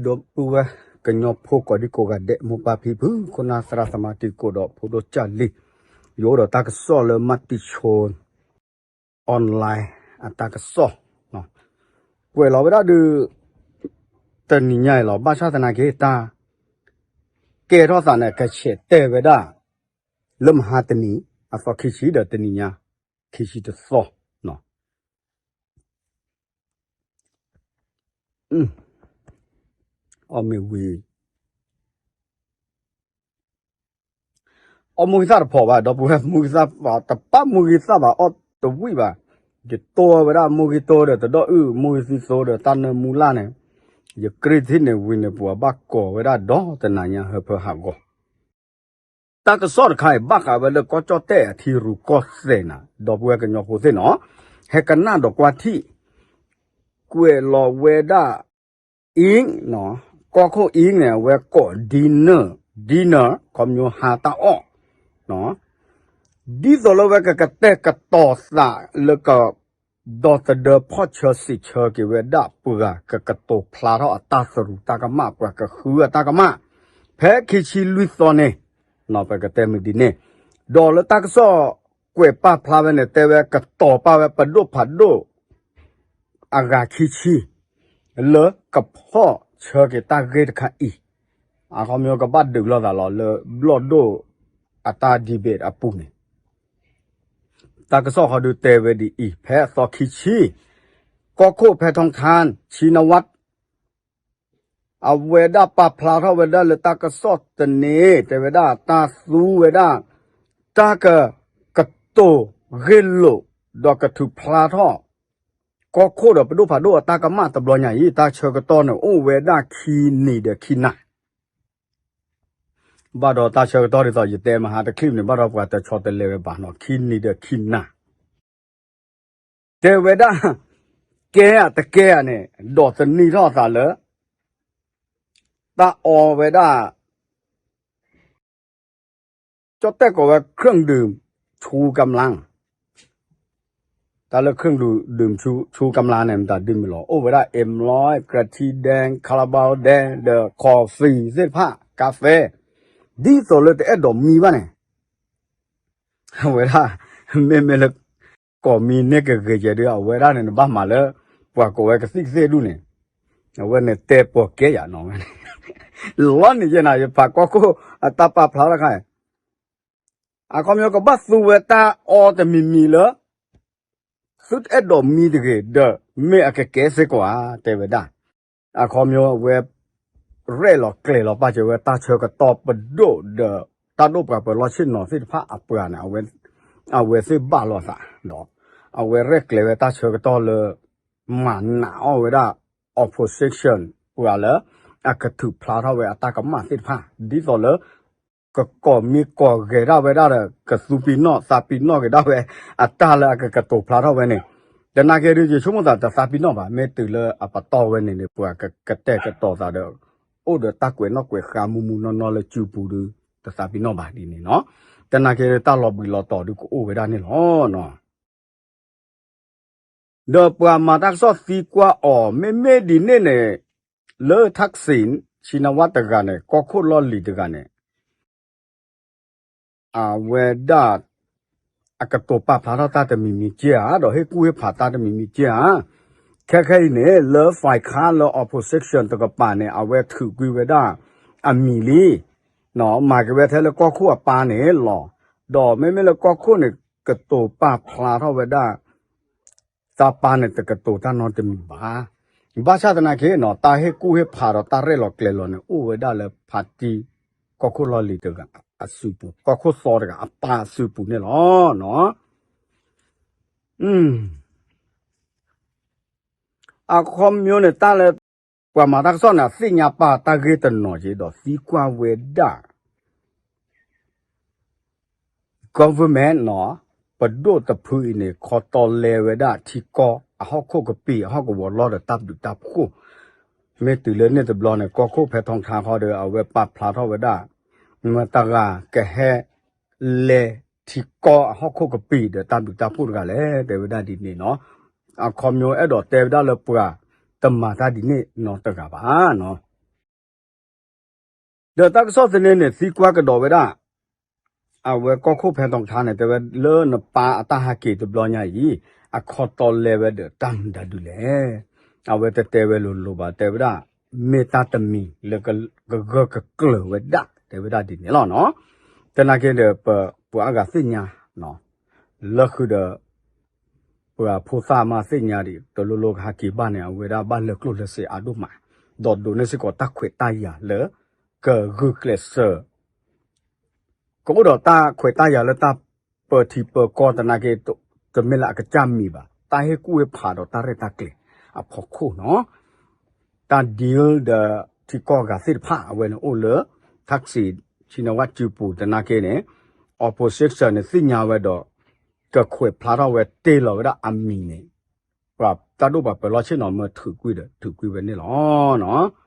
ဒီပုၢ်ဝဲၢ်ကညီဖိကိးဒံကိးဂၤဒဲး မိၢ်ပၢ်ဖံဖု ခိၣ်နၢ်သရၣ်သမါတံၤသကိးဒီးဖိဒိၣ်ကၢ်လံ, ယအိၣ်ဒီးတၢ်ကစီၣ်လၢ Matichon online အတၢ်ကစီၣ်, ကွဲးလီၤဝဲဒၣ်ဒုး တနံၤညါအံၤလီၤ. ဘၣ်ဆၣ်သနာ်က့ တၢ်ကဲထီၣ်သးန့ၣ် ကဆဲးတဲာ်ဝဲဒၣ် လၢမဟါတနံၤ အသီခံဆံဒီးတနံၤညါ ခံဆံတသီ အီၣ်မ့ၤဝံၤ အီၣ်မူဂံၢ်သၣ်တဖီၣ်ဘၣ်, ဒီပုၢ်ဝဲၢ် မူဂံၢ်သၣ်ဘၣ် တပၣ်မူဂံၢ်သၣ်ဘၣ် အီၣ်တဝံၣ်ဘၣ်. ယတိဝဲဒၣ်မူဂံၢ်တိဒီးတဒီအုၣ် မူဂံၢ်သံသိဒီးတၢ်နၢမူလၢ်န့ၣ်, ယကြံၢ်ထံၣ်န့ၣ်ဝံၤန့ၣ် ပှၤဘၣ်ကိးဝဲဒၣ်ဒီတနၤညါဟၢဖၢဟးဂီၤ တၢ်ကစီၣ်တခါအံၤ ဘၣ်ဃးဝဲလၢကီၢ်ကၠီၣ်တဲၣ်အထံရူၢ်ကီၢ်သဲးနၤ ဒီပုၢ်ဝဲၢ်ကညီဖိသ့ၣ်နီၤ, ဟဲကနၣ်ဒီးကွၢ်ထံၣ်, ကွဲးလီၤဝဲဒၣ် အံၤ, ကီၢ်ခိၣ်အံၤန့ၣ် အဝဲကိး dinner, dinner ခီပညီဟါတၢ်အီၣ်, ဒ်သိးလၢဝဲကကတဲာ်ကတီၤသးလၢက ဒီသဒၢဖီၣ်ဆၢစံးဆၢက့ၤဝဲဒၣ်ပှၤကကတိၤဖျါထီၣ်အတၢ်သရူးတၢ်ကမၣ် ပှၤကဃုအတၢ်ကမၣ် ဖဲခံဆံလွံၢ်သီန့ၣ်, ပကတဲမုၢ်ဒ်န့ၣ်, ဒီးလၢတၢ်ကစီၣ်ကွဲးပာ်ဖျါဝဲန့ၣ် တဲဝဲကတီၤပာ်ဝဲပဒိၣ်ဖးဒိၣ် အဂၤခံဆံ လၢကဖီၣ်ဆၢက့ၤတၢ်ဂ့ၢ်တခါအံၤ, အခီပညီကဘၣ်ဒုးလိာ်သးလီၤလၢဘျီၣ်ဒိၣ်အတၢ် debate အပူၤန့ၣ် တၢ်ကစီၣ်ဃီဒုးတဲဝဲဒ်အံၤ, ဖဲအသီခံဆံ, ကီၢ်ခိၣ်ဖဲထီထါ ဆံနဝး အဝဲဒၣ်ပာ်ဖျါထီၣ်ဝဲဒၣ်လၢတၢ်ကစီၣ်တန့ၣ် တဲဝဲဒၣ်တၢ်သူဝဲဒၣ် တၢ်ကကတိၤဂ့ၢ်လိာ် ဒီးကထုးဖျါထီၣ် ကီၢ်ခိၣ်ဒီးပဒိၣ်ဖးဒိၣ်အတၢ်ကမၣ်တဘျီညါအံၤ တၢ်ဆၢကတီၢ်န့ၣ် အိၣ်ဝဲဒၣ်ခံနံၤဒီးခံနၤ ဘၣ်ဒီးတၢ်ဆၢကတီၢ်ဒ်သိးယတဲမဟါတချံၣ်န့ၣ် ဘၣ်ဒီးပှၤတဆီတလဲဝဲဘၣ်နီၤ ခံနံၤဒီးခံနၤ တဲဝဲဒၣ် ကဲဧါတကဲဧါန့ၣ် ဒိးသန့ၤထီၣ်အသးလၢ တၢ်အီဝဲဒၣ် ကၠီၣ်တဲၣ်ကိးဝဲ เครื่องดื่มชูกำลัง တၢ်လၢ เครื่องดื่มชูกำลัง န့ၣ် မတၤဒ်မ့ၢ်လီၤ အိၣ်ဝဲဒၣ် เอ็มร้อย กะทิแดง คาราบาวแดง ဒီး coffee သ့ၣ်တဖၣ် ကါဖဲ ဒ်သိးလၢတအဲၣ်ဒိးမံဘၣ်န့ၣ် အဝဲဒၣ် မ့မ့ၢ်လၢ ကိးမံန့ၢ်ကဂ့ၤကဲဒုး အဝဲဒၣ်န့ၣ် နဘၣ်မၤလၢ ပှၤကိးဝဲကသံၣ်ကသ့ၣ်ဒူၣ်န့ၣ် အဝဲန့ၣ်တဲပှၤကဲယၤနီၤဝဲန့ၣ် လီၤန့ၣ်ယဲနၤ ယဖးကီၢ်ခိၣ်အတၢ်ပာ်ဖျါတခါ အခီပညီကဘၣ်သူဝဲတၢ်အီတမံၤမံၤလၢ သုတအဲၣ်ဒိးမံတဂ့ၤဒီး မ့ၢ်အကကဲစ့ၢ်ကီးဧါ တဲဝဲဒၣ် အခီပညီအဝဲ ရဲၣ်လီၤကျဲၤလီၤပာ်စၢၤဝဲတၢ်ဆၢကတီၢ်ပဒိၣ်ဒီး တၢ်ဒိၣ်ပှၤပၢၤလီၢ်ဆ့ၣ်နီၤသ့ၣ်တဖၣ်အပှၤန့ၣ် အဝဲသ့ၣ်ဘၣ်လိာ်သးဒီး အဝဲရဲၣ်ကျဲၤဝဲတၢ်ဆၢကတီၢ်လၢ မၤနးအီၣ်ဝဲဒၣ် opposition ပှၤလၢ အကထုးဖျါထီၣ်ဝဲအတၢ်ကမၣ်သ့ၣ်တဖၣ် ဒ်သိးလၢ ကကိးမံကိးဂဲၤဒၣ်ဝဲဒၣ်ဒီး ကသူပံၤနီၣ်သးပံၤနီၣ်က့ၤဒၣ်ဝဲ အတၢ်လၢအကကတိၤဖျါထီၣ်ဝဲန့ၣ် တနာ်က့ဒုး ယဆိကမိၣ်သးတသးပံၤနီၣ်ဘၣ် မ့ၢ်တုၤလၢအပတီၢ်ဝဲန့ၣ်န့ၣ် ပှၤကကတဲာ်ကတီၤသးဒီး အိၣ်ဒီးတၢ်ကွဲးနီၣ်ကွဲးဃါမူမူနီၢ်နီၢ်လၢစုပူၤဒုး တသးပံၤနီၣ်ဘၣ်ဒ်န့ၣ်နီၤ တနာ်က့ဒုး တၢ်လီၤဘှံးလီၤတီၤဒုးကအိၣ်ဝဲဒၣ်န့ၣ်လီၤ. ဒီးပှၤမၤတၢ်ကစီၣ်သံကွၢ်အီၤ မ့မ့ၢ်ဒ်န့ၣ်န့ၣ် လၢ Thaksin Shinawatra တဂၤန့ၣ် ကီၢ်ခိၣ်လီၢ်လံၤတဂၤန့ၣ် အဝဲဒၣ် အကတိၤပာ်ဖျါထီၣ်တၢ်တမံၤမံၤကဲဧါ ဒီးဟ့ၣ်ကူၣ်ဟ့ၣ်ဖးတၢ်တမံၤမံၤကဲဧါ ခဲခဲအံၤန့ၣ် လၢ ฝ่ายค้าน လၢ opposition တကပၤန့ၣ် အဝဲထုးကွံာ်ဝဲဒၣ် အမံၤလံ မၤက့ၤဝဲထဲလၢကီၢ်ခိၣ်အပၢ်န့ၣ်လီၤ. ဒီးမ့မ့ၢ်လၢကီၢ်ခိၣ်န့ၣ် ကတိၤပာ်ဖျါထီၣ်ဝဲဒၣ် တၢ်ပၢ်န့ၣ်တကတိၤတၢ်နီတမံၤဘၣ်. ဘၣ်ဆၣ်သနာ်က့နီၤ တၢ်ဟ့ၣ်ကူၣ်ဟ့ၣ်ဖးဒီးတၢ်ရဲၣ်လီၤကျဲၤလီၤန့ၣ် အိၣ်ဝဲဒၣ်လၢ ဖါတံၢ် ကီၢ်ခိၣ်လီၢ်လံၤတဂၤအစုပူၤ ကီၢ်ခိၣ်သီတဂၤအပၢ်အစုပူၤန့ၣ်လီၤ. အခီပညီန့ၣ် တၢ်လၢ ပှၤမၤတၢ်ကစီၣ်န့ၣ် အသ့ၣ်ညါပာ်တၢ်ဂ့ၢ်တနီၤက့ၤဒီးသံကွၢ်ဝဲဒၣ် government နီၤ ပဒိၣ်တဖုအံၤန့ၣ် ခီတီလဲဝဲဒၣ်ထံကီၢ်အဟီၣ်ခိၣ်ကပံာ်အဟီၣ်ကဝီၤလီၢ်ဒီးတၢ်ဘျုးတၢ်ဖှိၣ် မ့ၢ်တုၤလၢန့ၣ်တဘျီန့ၣ် ကီၢ်ခိၣ်ဖဲထီထါဃီဒီး အဝဲပာ်ဖျါထီၣ်ဝဲဒၣ် မတၤဂၤကဟဲလဲၤထံကီၢ်အဟီၣ်ခိၣ်ကပံာ်ဒီးတၢ်ဘျုးတၢ်ဖှိၣ်တဂၤလဲၣ် တဲဝဲဒၣ်ဒ်န့ၣ်နီၤ. အခီပညီအဲၣ်ဒိးတဲဝဲဒၣ်လၢပှၤတမၤတၢ်ဒ်န့ၣ်နီတဂၤဘၣ်နီၤ. ဒီးတၢ်ကစီၣ်သန့န့ၣ် သံကွၢ်ကဒီးဝဲဒၣ် အဝဲကီၢ်ခိၣ်ဖဲထီၣ်ကထါန့ၣ် တဲဝဲလၢနပၢ်အတၢ်ဟးက့ၤတဘျီညါအံၤ အခီတီလဲဝဲဒီးတၢ်မနုၤတၢ်ဒုလဲၣ်. အဝဲတတဲဝဲလိၤလိၤဘၣ် တဲဝဲဒၣ် မ့ၢ်တၢ်တမံၤလၢကဂၢၢ်ကကျၢၤဝဲဒၣ် တဲဝဲဒၣ်ဒ်န့ၣ်လီၤနီၤ. သနာ်က့ဒီး ပပှၤအါဂၤသ့ၣ်ညါ လၢဃုာ်ဒီး ပှၤဖိသၣ်မးသ့ၣ်ညါဒံး တလိၤလိၤကဟးက့ၤဘၣ်န့ၣ် အဝဲဒၣ်ဘၣ်လၢကျိၣ်လၢစ့အါဒိၣ်မး, ဒီးဒိးန့ၢ်စ့ၢ်ကီးတၢ်ခွဲးတၢ်ယာ်လၢ ကဂုာ်ကျဲးစၢး ကအိၣ်ဒီးတၢ်ခွဲးတၢ်ယာ်လၢတၢ်ပၢထံပၢကီၢ်သနာ်က့ တမ့ၢ်လၢအကစၢ်မံၤဘၣ်, တၢ်ဟ့ၣ်ကူၣ်ဟ့ၣ်ဖးဒီးတၢ်ရဲၣ်တၢ်ကျဲၤအဖီခိၣ်နီၤ. တၢ် deal ဒီးထံကီၢ်ဂၤသ့ၣ်တဖၣ် အဝဲန့ၣ်အိၣ်လၢ ထၢၣ်စံၣ် ဆံနဝၣ်စုပူၤသနာ်က့န့ၣ် opposition န့ၣ်သ့ၣ်ညါဝဲဒီး ကခွဲးဖျါထီၣ်ဝဲတ့ၢ်လီၤဝဲဒၣ်အမံၤန့ၣ် ပှၤတၢ်ဒိၣ်ပှၤပၢၤလီၢ်ဆ့ၣ်နီၤမၢထုးကွံာ်ဒီးထုးကွံာ်ဝဲန့ၣ်လီၤ.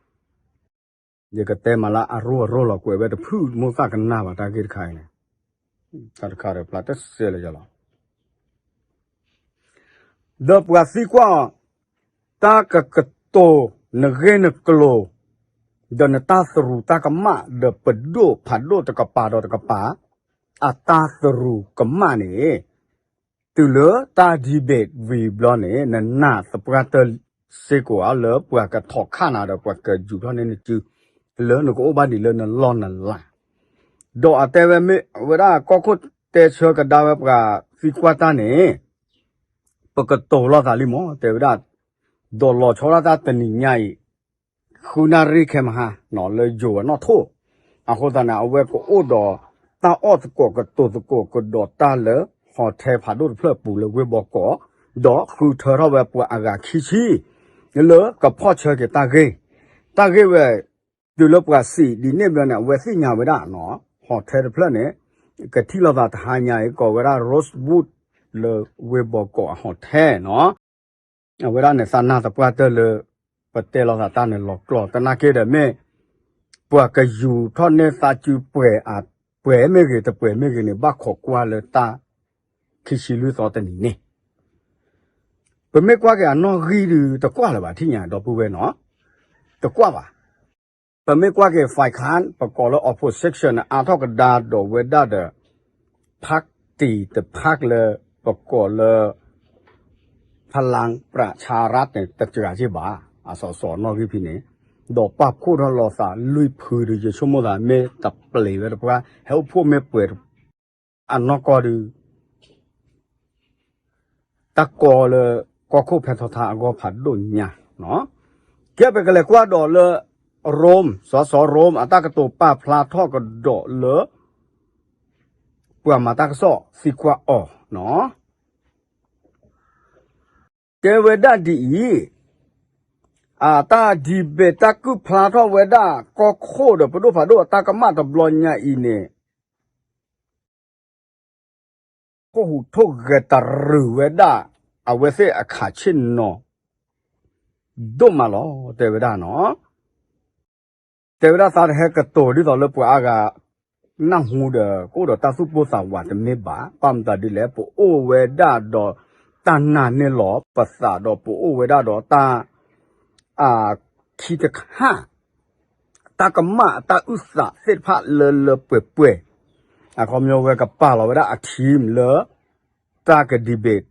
ယကတဲမးလၢအရိၣ်အရိၣ်လီၤ ကွဲးဝဲတဖုၣ်မိၢ်သၣ်ကနၣ်ဘၣ်တၢ်ဂ့ၢ်တခါအံၤန့ၣ်, တၢ်တခါဒီးဖျါတစဲးလၢယလီၤ. ဒီးပှၤသံကွၢ်အီၤ တၢ်ကကတိၤနဂ့ၢ်နကျိၤ ဒီးနတၢ်သရူးတၢ်ကမၣ် ဒီးပဒိၣ်ဖးဒိၣ်တကပၤဒီးတကပၤ အတၢ်သရူးကမၣ်န့ၣ် တုၤလၢတၢ် debate ဝံၤဘျီန့ၣ် နနာ်သပှၢ်တၢၢ်စ့ၢ်ကီးဧါ လၢပှၤကထီၣ်ခးနၤဒီးပှၤကယူၤထီၣ်န့ၢ်နစု လၢနကအိၣ်ဘၣ်ဒံးလၢနလီၢ်နလၤ. ဒီးအတဲဝဲမ့ၢ်ဝဲဒၣ်ကီၢ်ခိၣ်တဲဆၢကဒါဝဲပှၤသံကွၢ်တၢ်န့ၣ် ပကတိၤလိာ်သးလံမး တဲဝဲဒၣ်, ဒီးလီၤဆီဒၣ်တၢ်တနံၤညါအံၤ ဃုနၣ်ရံၣ်ခဲမဟါ လၢယိၤဝဲနီၣ်ထိၣ်, အဃိသတးန့ၣ် အဝဲကအိၣ်ဒီးတၢ်အီၣ်သကိးကတိၤသကိးကဒီးတၢ်လၢ hotel ဖးဒိၣ်တဖျၢၣ်အပူၤလၢဝ့ၢ်ဘီကီး, ဒီးဃုထၢထီၣ်ဝဲပှၤအဂၤခံဆံ လၢကဖီၣ်ဆၢက့ၤတၢ်ဂ့ၢ်, တၢ်ဂ့ၢ်ဝဲ တုၤလၢပှၤစံးဒ်န့ၣ်ဘျီန့ၣ် အဝဲသ့ၣ်ညါဝဲဒၣ်နီၤ, hotel တဖျၢၣ်န့ၣ် ကထံၣ်လိာ်သးတဟါညါအံၤ ကိးဝဲဒၣ် Rosewood လၢဝ့ၢ်ဘီကီးအ hotel နီၤ. အဝဲဒၣ်န့ၣ် သးနၢ်သပှၢ်တၢၢ်လၢ ပတဲလိာ်သးတၢ်န့ၣ်လီၤကျီၢ် သနာ်က့ဒီးမ့ၢ် ပှၤကယူၤထီၣ်န့ၢ်သးစုပှဲၤအပှဲၤမ့ၢ်ဂ့ၤ တပှဲၤမ့ၢ်ဂ့ၤန့ၣ် ဘၣ်ခိးကွၢ်လၢတၢ် ခံဆံလွံၢ်သီတနံၤန့ၣ် ပမ့ၢ်ကွၢ်က့ၤအနီၣ်ဂံၢ်ဒုး တကွၢ်လၢၤဘၣ်ထံၣ်ညါ ဒီပုၢ်ဝဲၢ်နီၤ, တကွၢ်ဘၣ်. ပမ့ၢ်ကွၢ်က့ၤဖဲခၣ် ပကိးလၢ opposition န့ၣ် အါထီၣ်ကဒါဒီးဝဲဒၣ်ဒီး ဖးတံၢ်တဖးလၢ ပကိးလၢ ဖလၣ်ပြၣ်ဆၣ်ရၣ်န့ၣ် တစှၤက့ဘၣ် အစီစီနီၣ်ဂံၢ်ဖဲန့ၣ်, ဒီးပာ်ဖှိၣ်ထီၣ်လိာ်သးလွံၢ်ဖုဒီး ယဆိကမိၣ်သးမ့ၢ်တပျံၤဝဲတပှၢ် ဟဲအိၣ်ဖှိၣ်မ့ၢ်ပှဲၤ အနီၢ်ကီၢ်ဒုး တၢ်ကီလၢ ကီၢ်ခိၣ်ဖဲထီၣ်ထါအဂီၢ်ဖးဒိၣ်ညါနီၤ. ကဲပကလဲၤကွၢ်ဒီးလၢ Rome စီစီ Rome အတၢ်ကတိၤပာ်ဖျါထီၣ်ကဒီးလၢ ပှၤမၤတၢ်ကစီၣ်သံကွၢ်အီၤနီၤ. တဲဝဲဒၣ်ဒ်အံၤ, အတၢ် debate တၢ်ကုၢ်ဖျါထီၣ်ဝဲဒၣ် ကီၢ်ခိၣ်ဒီးပဒိၣ်ဖးဒိၣ်အတၢ်ကမၣ်တဘျီညါအံၤန့ၣ် ထိၣ်ဟူးထိၣ်ဂဲၤတရူးဝဲဒၣ် အဝဲသ့ၣ်အခးဆ့ၣ်နီၤ ဒိၣ်မးလီၤ တဲဝဲဒၣ်နီၤ. တဲဝဲဒၣ်သးတဟဲကတိၤဒ်သိးလၢပှၤအါဂၤ နၢ်ဟူဒီး ကအိၣ်ဒီးတၢ်သူၣ်ပိၢ်သးဝးတမ့ၢ်ဘၣ်, ဘၣ်မတၤဒ်လဲၣ် ပအိၣ်ဝဲဒၣ်ဒီးတၢ်နာ်န့ၢ်လီၤပသးဒီး ပအိၣ်ဝဲဒၣ်ဒီးတၢ် အခံတခါ တၢ်ကမၣ်အတၢ်အုၣ်သးသ့ၣ်တဖၣ်လၢလၢပှဲၤပှဲၤ, အခီပညီဝဲကပာ်လီၤဝဲဒၣ်အ team လၢ တၢ်က debate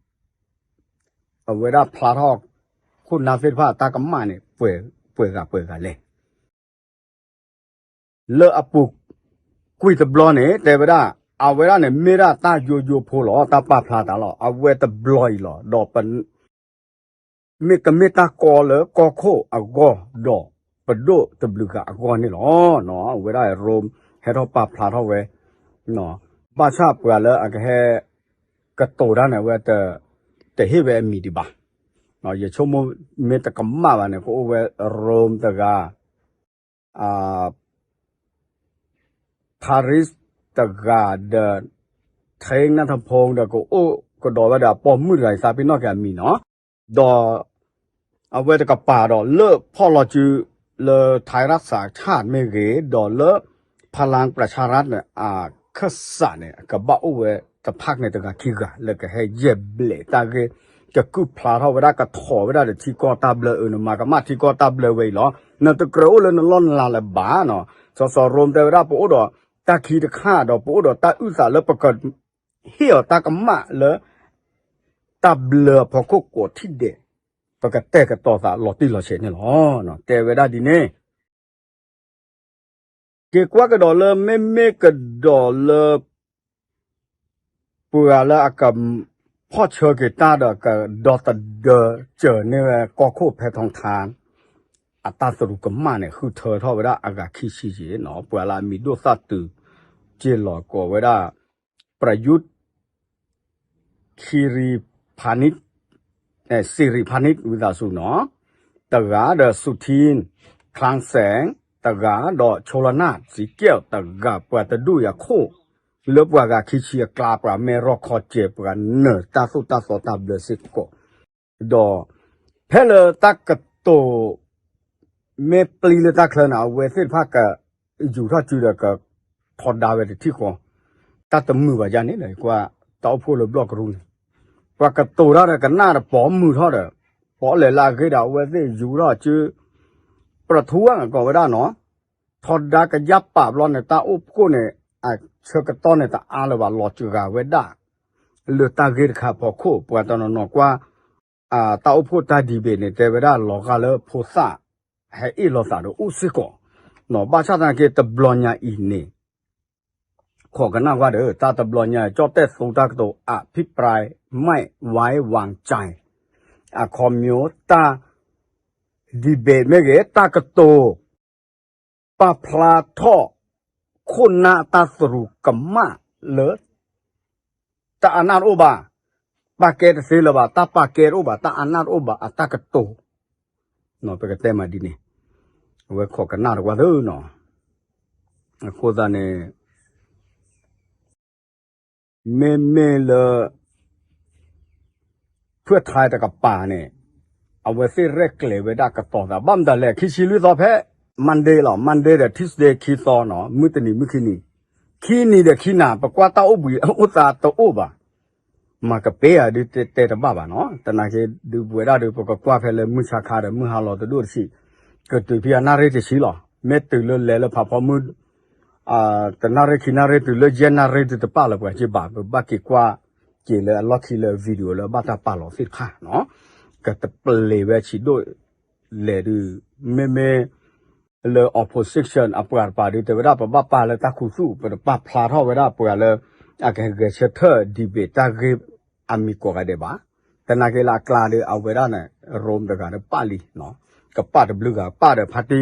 အဝဲဒၣ်ဖျါထီၣ် ခိၣ်နၢ်သ့ၣ်တဖၣ်တၢ်ကမၣ်န့ၣ် ပှဲၤဂၤပှဲၤဂၤလဲၣ် လၢအပူၤကွံာ်တဘျီန့ၣ် တဲဝဲဒၣ် အဝဲဒၣ်န့ၣ် မ့ၢ်ဒၣ်တၢ်ယိယိဖိလီၤ တၢ်ပာ်ဖျါတၢ်လီၤ အဝဲတဘျီအံၤလီၤ ဒီးပ မ့ၢ်ကမ့ၢ်တၢ်ကီလၢကီၢ်ခိၣ်အဂီၢ်ဒီး ပဒိၣ်တဘျုးဂၤအဂီၢ်န့ၣ်လီၤ. အဝဲဒၣ် Rome ဟဲထီၣ်ပာ်ဖျါထီၣ်ဝဲ ဘၣ်ဆၣ်ပှၤလၢအကဟဲ ကတိၤတၢ်န့ၣ် အဝဲ တဟ့ၣ်ဝဲအမံၤဒံးဘၣ်. ယဆိကမိၣ်မ့ၢ်တကမၣ်ဘၣ်န့ၣ် ကအိၣ်ဝဲ Rome တဂၤ Paris တဂၤဒီး ထ့နၢ်ထဖီဒီး ကအိၣ်ကဒီးဝဲဒီးအပိာ်မုၣ်တဂၤ ယသးပ့ၤနီၣ်က့ၤအမံၤနီၤ, ဒီး အဝဲတကပၤဒီးလၢဖီၣ်လီၤစု လၢ Thai ရၢၣ်သးထၣ်မ့ၢ်ဂ့ၤ ဒီးလၢ ဖလၣ်ပြၣ်ဆၣ်ရၣ်န့ၣ် အခၢၣ်စးန့ၣ် ကဘၣ်အိၣ်ဝဲတဖၣ်န့ၣ်တဂၤခံဂၤ လၢကဟဲယဲၢ်ဘျဲးတၢ်ဂ့ၢ် ကကုၢ်ဖျါထီၣ်ဝဲဒၣ် ကထီၣ်ဝဲဒၣ်ဒီးထံကီၢ်တၢ်ဘျၢအၢ နမၤကမၣ်ထံကီၢ်တၢ်ဘျၢဝဲအံၤလီၤ. နတကြၢးအိၣ်လၢနလီၢ်နလၤလၢၤဘၣ်နီၤ. စီၤစီၤရိတဲဝဲဒၣ် ပအိၣ်ဒီးတၢ်ခံတခါ ဒီးပအိၣ်ဒီးတၢ်အုၣ်သးလၢပကဟ့ၣ်အီၤတၢ်ကမၣ်လၢ တၢ်ဘျၢအဖီခိၣ်ကိးထံၣ်ဒဲး, ပကတဲာ်ကတီၤသးလီၤတံၢ်လီၤဆဲးန့ၣ်လီၤ. တဲဝဲဒၣ်ဒ်န့ၣ် က့ၤကွၢ်ကဒီးလၢ မ့မ့ၢ်ကဒီးလၢ ပှၤလၢအကဖီၣ်ဆၢက့ၤတၢ်ဒီး ကဒီသဒၢစၢၤန့ၢ်ဝဲကီၢ်ခိၣ်ဖဲထီထါ အတၢ်သရူးကမၣ်န့ၣ် ဃုထၢထီၣ်ဝဲဒၣ်အဂၤခံဆံက့ၤနီၤ, ပှၤလၢအမံၤဒိၣ်သၣ်တုၤ က့ၤလီၤကိးဝဲဒၣ် ပြယုၢ် ခီရံဖးနံၣ် စံရံဖးနံၣ် ဝံသးစူၤနီၤ, တဂၤဒီး စူၤထံ ခလါစဲၣ် တဂၤဒီး ဆိလနၢ် စံကဲၣ် တဂၤ ပှၤတဒူၣ်အံၤအခိၣ် လၢပှၤဂၤခံဆံအကျါ ပှၤမ့ၢ်ရီခီစဲး ပှၤနၢၤတၢ်သိၣ်တၢ်သီတၢ်ဘျၢစ့ၢ်ကီး, ဒီး ဖဲလၢတၢ်ကတိၤ မ့ၢ်ပျံၤလၢတၢ်ချၢန့ၣ် အဝဲသ့ၣ်တဖၣ်ကယူၤထီၣ်စုဒီး ကထီဒါဝဲတထံၣ်ဃီ, တၢ်တမုာ်ဘၣ်ယါန့ၣ်ဒီး ကွၢ်တၢ်အိၣ်ဖှိၣ်လၢဘျီၣ်ကရူၢ်န့ၣ်, ပှၤကတိၤတၢ်ဒီးကနၣ်ဒီးပိာ်မုာ်ထီၣ်ဒီး ပိာ်လဲၤလၢအဂ့ၢ်ဒီး အဝဲသ့ၣ်ယူၤထီၣ်စု ပြထူဝဲကိးဝဲဒၣ်နီၤ, ထီဒါကယၢ်ပာ်ဘျီန့ၣ် တၢ်အိၣ်ဖှိၣ်န့ၣ် အဆၢကတီၢ်န့ၣ် တအါလၢၤဘၣ် လီၤစှၤဝဲဒၣ် လၢတၢ်ဂ့ၢ်တခါအဖီခိၣ် ပှၤတနီၤနီၤကွၢ် တၢ်အိၣ်ဖှိၣ်တၢ်ဒံးဘ့ၣ်န့ၣ် တဲဝဲဒၣ်လီၤဂာ်လၢဖိသၣ် ဟဲအ့ၣ်လိာ်သးဒီးအိၣ်စ့ၢ်ကီး, ဘၣ်ဆၣ်သနာ်က့ တဘျီညါအံၤန့ၣ် ခိးကနၣ်ကွၢ်ဒီး တၢ်တဘျီညါ ကၠီၣ်တဲၣ်သူတၢ်ကတိၤ အဖိပြဲး မဲၢ်ဝဲဝၣ်ကၠဲး အခီပညီတၢ် debate မ့ၢ်ဂ့ၤ တၢ်ကတိၤ ပာ်ဖျါထီၣ် ခိၣ်နၢ်အတၢ်သရူးကမၣ်လၢ တၢ်အနၢ်တအိၣ်ဘၣ်, ပာ်ကဲတသ့လၢၤဘၣ်, တၢ်ပာ်ကဲတအိၣ်ဘၣ်, တၢ်အနၢ်တအိၣ်ဘၣ် အတၢ်ကတိၤ, ပကတဲမးဒ်န့ၣ်, အဝဲခိးကနၣ်တကွၢ်သနီၤ, အဃိသတးန့ၣ် မ့မ့ၢ်လၢ ဖုၣ်ထါတကပၤန့ၣ် အဝဲသ့ၣ်ရဲၣ်ကျဲၤဝဲဒၣ်ကတီၤသး ဘၣ်မတၤလဲၣ် ခံဆံလွံၢ်သီဖဲ Monday လီၤ, Monday ဒီး Tuesday ခံသီနီၤ, မုၢ်တနံၤမုၢ်ခံနံၤ, ခံနံၤဒီးခံနၤ ပကွၢ်တၢ်အိၣ်ဘှံးအိၣ်သါတအိၣ်ဘၣ်, မၤကပ့ၤဧါဒုးတဲတဘၣ်ဘၣ်နီၤ, သနာ်က့ဒုးပဝဲဒၣ်ဒီး ပကကွၢ်ဖဲလၢမုၢ်ဆါခါဒီးမုၢ်ဟါလီၤတဒိၣ်တဆံး, ကတုၤဖဲအနၣ်ရံၣ်တဆံလီၤ, မ့ၢ်တုၤလၢလဲၤလၢဖးဖီမုၢ် တနၣ်ရံၣ်ခံနၣ်ရံၣ်တုၤလၢယဲၢ်နၣ်ရံၣ်ဒုးတပာ်လၢၤပှၤက့ဘၣ်, ပဘၣ်က့ၤကွၢ်က့ၤလၢအလီၢ်ခံလၢ video လၢဘၣ်တၢ်ပာ်လီၤသ့ၣ်တဖၣ်နီၤ, ကတပျဲၤဝဲဆံးဒိၣ်လဲၣ်ဒုး, မ့မ့ၢ်လၢ opposition အပှၤတပၤဒုး တဲဝဲဒၣ်ပဘၣ်ပာ်လၢတၢ်ခူသူၣ် ပတပာ်ဖျါထီၣ်ဝဲဒၣ်ပှၤလၢ အကဂဲၤဆၢထၢၣ် debate တၢ်ဂ့ၢ်အမံၤကိးဂၤဒဲးဘၣ်, သနာ်က့လၢအကျါဒီး အဝဲဒၣ်န့ၣ် Rome တဂၤဒီးပာ်လံ ကပာ်တဘျုးဂၤ ပာ်ဒီး ဖါတံၢ် ပြ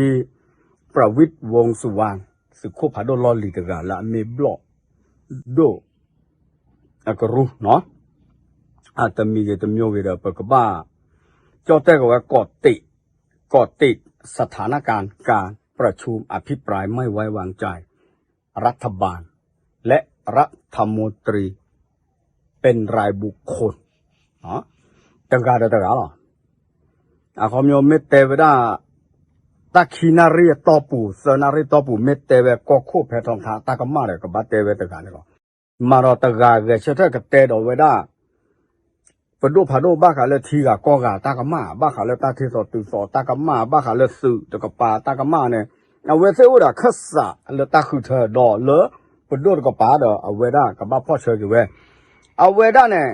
ဝံၣ် ဝူင်းစူဝါ သုးခိၣ်ဖးဒိၣ်လီၢ်လံၤတဂၤလၢအမ့ၢ်ဘျီၣ်ဒိၣ်အကရူၢ်နီၤ, အတမံၤဂ့ၤတမံၤဂ့ၤဒီး ပကဘၣ် ကၠီၣ်တဲၣ်ကဝဲ เกาะติด เกาะติด สถานการณ์การประชุมอภิปรายไม่ไว้วางใจ รัฐบาล และรัฐมนตรี เป็นรายบุคคล တဂၤဒီးတဂၤလီၤ. အခီပညီမ့ၢ်တဲဝဲဒၣ် တၢ်ခံနၣ်ရံၣ်အတီၢ်ပူၤ သၢနၣ်ရံၣ်တီၢ်ပူၤ မ့ၢ်တဲဝဲကီၢ်ခိၣ်ဖဲထီၣ်ထါတၢ်ကမၣ်ဒီး ကဘၣ်တဲဝဲတဂၤန့ၣ်လီၤ. မၤဒီးတဂၤဂဲၤဆၢထၢၣ်ကတဲဒီးဝဲဒၣ် ပဒိၣ်ဖးဒိၣ်ဘၣ်ဃးလၢထံဂၤကီၢ်ဂၤတၢ်ကမၣ် ဘၣ်ဃးလၢတၢ်ထံၣ်သီတုၤသီတၢ်ကမၣ် ဘၣ်ဃးလၢသုးတကပၤတၢ်ကမၣ်န့ၣ် အဝဲသ့ၣ်အိၣ်ဒီးအခၢၣ်စးလၢတၢ်ဃုထၢဒီးလၢပဒိၣ်တကပၤဒီး အဝဲဒၣ်ကဘၣ်ဖီၣ်ဆၢက့ၤဝဲ အဝဲဒၣ်န့ၣ်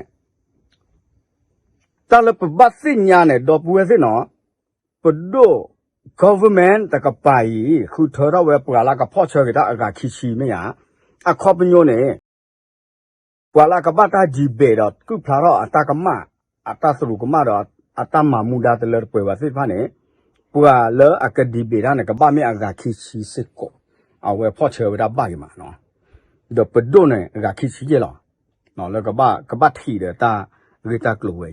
တၢ်လၢပဘၣ်သ့ၣ်ညါန့ၣ် ဒီပုၢ်ဝဲၢ်သ့ၣ်နီၤ ပဒိၣ် government တကပၤအံၤ ဃုထၢထီၣ်ဝဲပှၤလၢကဖီၣ်ဆၢက့ၤတၢ်အဂၤခံဆံမ့ၢ်ဧါ, အခီပညီန့ၣ် ပှၤလၢအကဘၣ်တၢ် debate ဒီးကုၣ်ဖျါထီၣ်အတၢ်ကမၣ် အတၢ်သရူးကမၣ်ဒီး အတၢ်မၤမူဒါတလၢတပှဲၤဘၣ်သ့ၣ်တဖၣ်န့ၣ် ပှၤလၢအက debate တၢ်န့ၣ် ကဘၣ်မ့ၢ်အဂၤခံဆံစ့ၢ်ကီး အဝဲဖီၣ်ဆၢဝဲဒၣ်ဘၣ်က့ၤမးနီၤ, ဒီးပဒိၣ်န့ၣ် အဂၤခံဆံယဲၢ်လီၤ လၢကဘၣ် ကဘၣ်ထံၣ်ဒီးတၢ်ဂ့ၢ်တၢ်ကျိၤဝဲ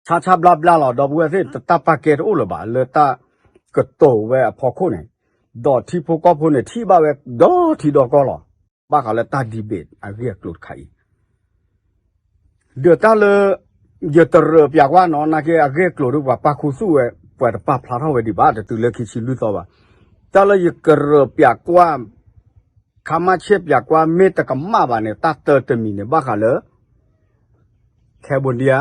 အံၤ ဆါဆါဘျါဘျါလီၤ ဒီပုၢ်ဝဲၢ်သ့ၣ် တၢ်ပာ်ကဲတအိၣ်လၢၤဘၣ် လၢတၢ်ကတိၤဝဲအဖီခိၣ်န့ၣ်, ဒီးထံဖိကီၢ်ဖိန့ၣ် ထံၣ်ဘၣ်ဝဲဒီထံဒီကီၢ်လီၤ, ဘၣ်ဃးလၢတၢ် debate အဂ့ၢ်အကျိၤတခါအံၤ ဒီးတၢ်လၢ ယတရၢးပၠးကွၢ်နီၤ နာ်က့အဂ့ၢ်အကျိၤဒီး ပှၤပာ်ခူသူၣ်ဝဲ ပှၤတပာ်ဖျါထီၣ်ဝဲဒံးဘၣ် တတုၤလၢခံဆံလွံၢ်သီဘၣ်, တၢ်လၢယကရၢးပၠးကွၢ် ခါမါဆ့ၣ်ပၠးကွၢ် မ့ၢ်တကမၣ်ဘၣ်န့ၣ် တၢ်တၢတမံၤန့ၣ် ဘၣ်ဃးလၢ Cambodia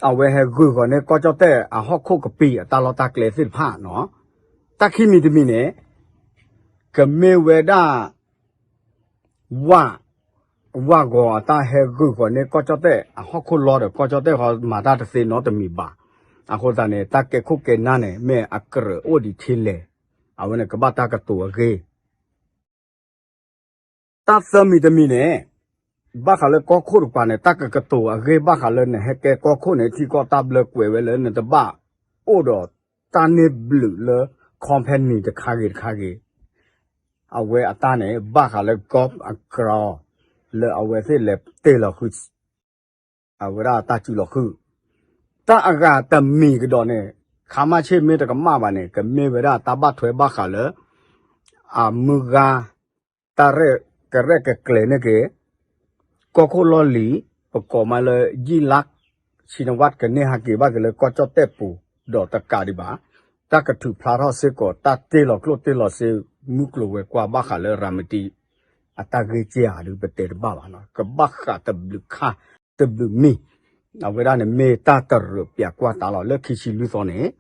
အဝဲဟဲဂုာ်ဃီၤန့ၢ်ကီၢ်ကၠီၣ်တဲၣ် အဟီၣ်ခိၣ်ကပံာ်အတၢ်လီၢ်တၢ်ကျဲသ့ၣ်တဖၣ်နီၤ, တၢ်ခံမံၤတမံၤန့ၣ် ကမ့ၢ်ဝဲဒၣ် ဝၣ် ဝၣ်ဂီၤအတၢ်ဟဲဂုာ်ဃီၤန့ၢ်ကီၢ်ကၠီၣ်တဲၣ် အဟီၣ်ခိၣ်လီဒီးကီၢ်ကၠီၣ်တဲၣ်ဃီမၤတၢ်တသ့နီတမံၤဘၣ်. အဃိသတးန့ၣ် တၢ်ကဲခိၣ်ကဲနၢ်န့ၣ် မ့ၢ်အကြၢးအိၣ်ဒံးထဲလဲၣ်. အဝဲန့ၣ်ကဘၣ်တၢ်ကတိၤအဂ့ၢ် တၢ်သၢမံၤတမံၤန့ၣ် ဘၣ်ဃးလၢကီၢ်ခိၣ်တကပၤန့ၣ် တၢ်ကကတိၤအဂ့ၢ်ဘၣ်ဃးလၢနဟဲကဲကီၢ်ခိၣ်န့ၣ် ထံကီၢ်တၢ်ဘျၢကွဲးဝဲလၢနတဘၣ်အိၣ်ဒီးတၢ်န့ၢ်ဘျုးလၢ company တခါဂ့ၤတခါဂ့ၤ အဝဲအတၢ်န့ၣ် ဘၣ်ဃးလၢ golf အကြၢး လၢအဝဲသ့ၣ်လဲၤတ့ၢ်လီၤဃုာ် အဝဲဒၣ်တၢ်စုလီၤဃုာ် တၢ်အဂၤတမံၤကဒီးန့ၣ် ခါမၣ်ဆ့ၣ်မ့ၢ်တကမၣ်ဘၣ်န့ၣ် ကမ့ၢ်ဝဲဒၣ်တၢ်ဘၣ်ထွဲဘၣ်ဃးလၢ အမုၢ်ဂၤ တၢ်ရဲၣ်ကရဲၣ်ကကျဲၤန့ၢ်က့ၤ ကီၢ်ခိၣ်လီၢ်လံၤ ပကိးမးလၢ ယံၣ်လၢၣ် ဆံနဝၣ် ကန့ၢ်ဟးက့ၤဘၣ်က့ၤလၢကီၢ်ကၠီၣ်တဲၣ်ပူၤ ဒီးတကးဒံးဘၣ် တၢ်ကထုးဖျါထီၣ်စ့ၢ်ကီး တၢ်တ့ၢ်လီၤကျိၣ်တ့ၢ်လီၤစ့ မုၢ်ကျိၤဝဲၤကွာ်ဘၣ်ဃးလၢရၤမတံ အတၢ်ဂ့ၢ်ကဲဧါဒုး ပတဲတဘၣ်ဘၣ်နီၤ ကဘၣ်ဃးတဘျုးခါ တဘျုးမံၤ အဝဲဒၣ်န့ၣ်မ့ၢ်တၢ်တရၢးပၠးကွၢ်တၢ်လီၤ လၢခံဆံလွံၢ်သီန့ၣ်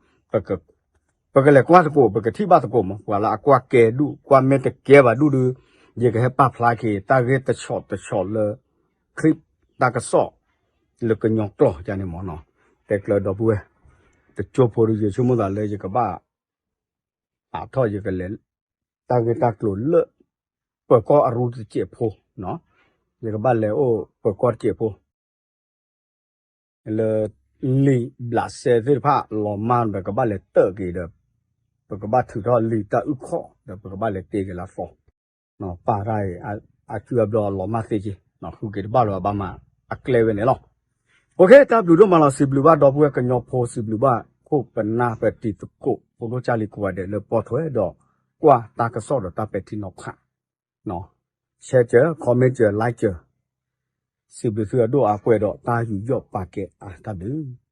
ပကလဲၤကွၢ်သကိး ပကထံၣ်ဘၣ်သကိးမး ပှၤလၢအကွၢ်ကဲဒူၣ် ကွၢ်မ့ၢ်တကဲဘၣ်ဒူၣ်ဒုး ယကဟဲပာ်ဖျါက့ၤ တၢ်ဂ့ၢ်တဆီးတဆီးလၢ clip တၢ်ကစီၣ် လၢကညီကျိာ်ယါန့ၣ်မးနီၤ တဲကျၢၤဒီပုၢ်ဝဲၢ် တကၠိဖိဒုး ယဆိကမိၣ်သးလၢယကဘၣ် အထီၣ်ယကလဲၤ တၢ်ဂ့ၢ်တၢ်ကျိၤလၢ ပၢၤကီၢ်အရူတစဲးဖိ ယကဘၣ်လဲၤအိၣ်ပၢၤကီၢ်တစဲးဖိ လၢ လံာ်ဘျးစဲသ့ၣ်တဖၣ်လီၤမၢ် ပကဘၣ်လဲၤတၢၣ်က့ၤဒီး ပကဘၣ်ထုးထီၣ်လံာ်တၢ်အုၣ်ခီၣ် ဒီးပကဘၣ်လဲၤတ့က့ၤလၢသီ ပာ်တၢ်အံၤ အစုအဘျီလီၤမၢ်သ့က့ၤ ဃုက့ၤတဘၣ်လၢၤဘၣ်မး အကျဲဝဲန့ၣ်လီၤ. အိၣ်ခ့ တၢ်ဘျုးဒိၣ်မးလီၤ စံးဘျုးဘၣ်ဒီပုၢ်ဝဲၢ်ကညီဖိ စံးဘျုးဘၣ်ခိၣ်ပနၢ်ပတံၤသကိး ဖိဒိၣ်ကၢ်လံၤကိးဂၤဒဲးလၢပိာ်ထွဲဒီး ကွၢ်တၢ်ကစီၣ်ဒီးတၢ်ပဲာ်ထံနီၤဖး share စၢၤ comment စၢၤ like စၢၤ စံးဘျုးသုအဒိၣ်အါပှဲၤဒီးတၢ်ယူးယီၣ်ပာ်ကဲအါတၢ်ဘျုး